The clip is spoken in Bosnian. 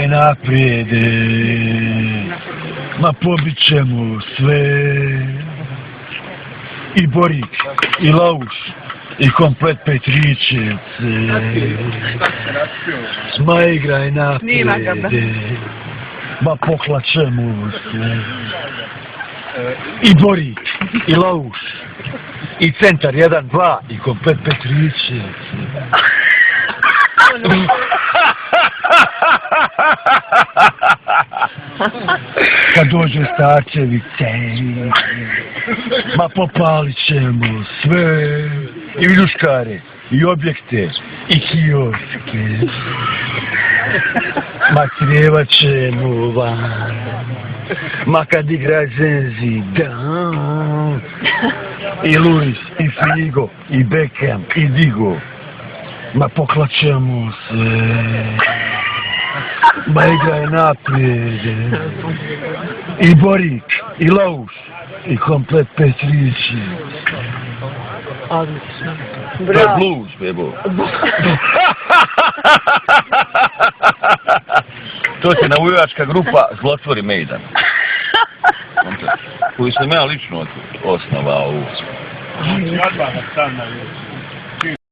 naprijed, ma pobit ćemo sve, i Borik, i Lauš, i komplet Petričevce, ma igraj naprijed, ma poklaćemo se, i Borik, i Lauš, i Centar 1-2, i komplet Petričevce. Kad dođe Starčevice, ma popalit ćemo sve, i viljuškare, i objekte, i kioske, ma crijevat ćemo van, ma kad igra Zenzidan, i Luis, i Figo, i Beckham, i Digo, ma poklaćemo se, ma igraj naprijed, i Borik, i Lauš, i komplet Petričevce. Odlično. To je blues, bebo. To je navijačka grupa Zlotvori Mejdan. Koju sam ja lično osnovao.